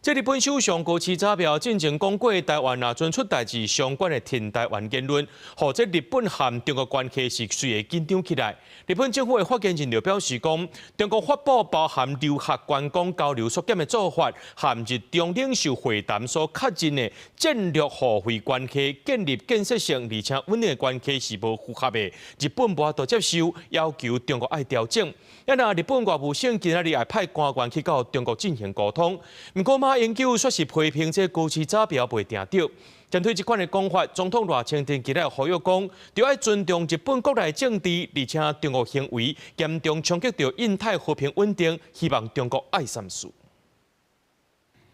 這日本首相高市早苗進前講過，台灣若準出代誌相關的挺台灣言論，予這日本和中國關係是隨會緊張起來。日本政府的發言人就表示講，中國發布包含留學觀光交流縮減的做法，和日中領袖會談所確認的戰略互惠關係，建立建設性而且穩定的關係是無符合的。日本無法度接受，要求中國愛調整。啊若日本外務省今仔日也派官員去到中國進行溝通，毋過馬英九卻是批評這高市早苗袂定著。針對這款的講法，總統賴清德今日呼籲講，著愛尊重日本國內政治，而且中國行為嚴重衝擊著印太和平穩定，希望中國愛三思。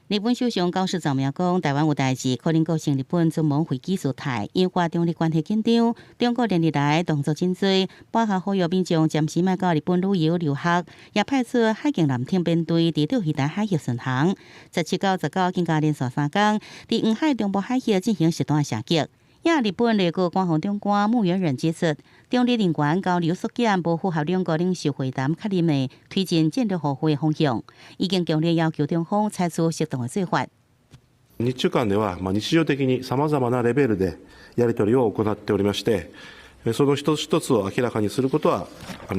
日本首相高市早苗講，台灣有代誌可能構成日本準蒙危機事態，引發中日關係緊張。中國連日來動作真濟，包括呼籲民眾暫時莫到日本旅遊留學，也派出海警艦艇編隊佇釣魚台海域巡航。17到19更加連續3工，佇黃海中部海域進行實彈射擊。也日本內閣官房長官木原稔指出，中日人員交流縮減無符合兩國領袖會談確認的推進戰略互惠方向，已經強烈要求中方採取適當的做法。日中間では日常的にさまざまなレベルでやり取りを行っておりまして、その一つ一つを明らかにすることは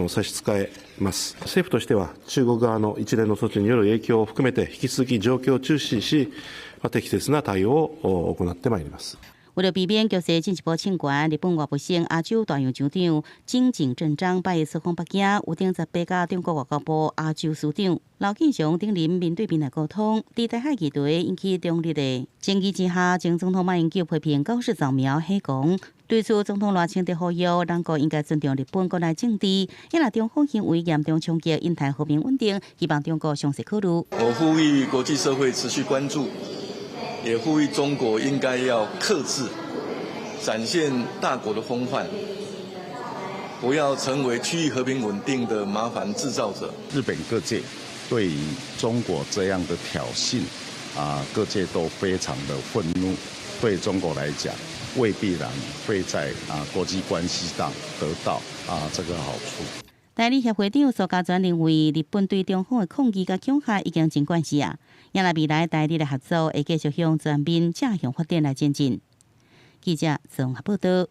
差し支えます。政府としては、中国側の一連の措置による影響を含めて、引き続き状況を注視し、適切な対応を行ってまいります。為了避免局勢進一步升懸，日本外務省亞洲大洋長今井正章拜一出訪北京，預定18佮中國外交部亞洲司長劉建雄等人面對面來溝通。佇台海議題引起中日的爭議之下，前總統馬英九批評高市早苗瞎講，對此總統賴清德呼籲，兩國應該尊重日本國內政治，也若中方行為嚴重衝擊印太和平穩定，希望中國詳細考慮。我呼籲國際社會持續關注。也呼籲中國應該要克制，展現大國的風範，不要成為區域和平穩定的麻煩製造者。日本各界對於中國這樣的挑釁，各界都非常的憤怒。對中國來講，未必然會在國際關係上得到這個好處。台日協會長蘇嘉全認為，日本對中方的抗議佮恐嚇已經真慣勢啊！也若未來台日的合作會繼續向全面正向發展來前進。記者綜合報道。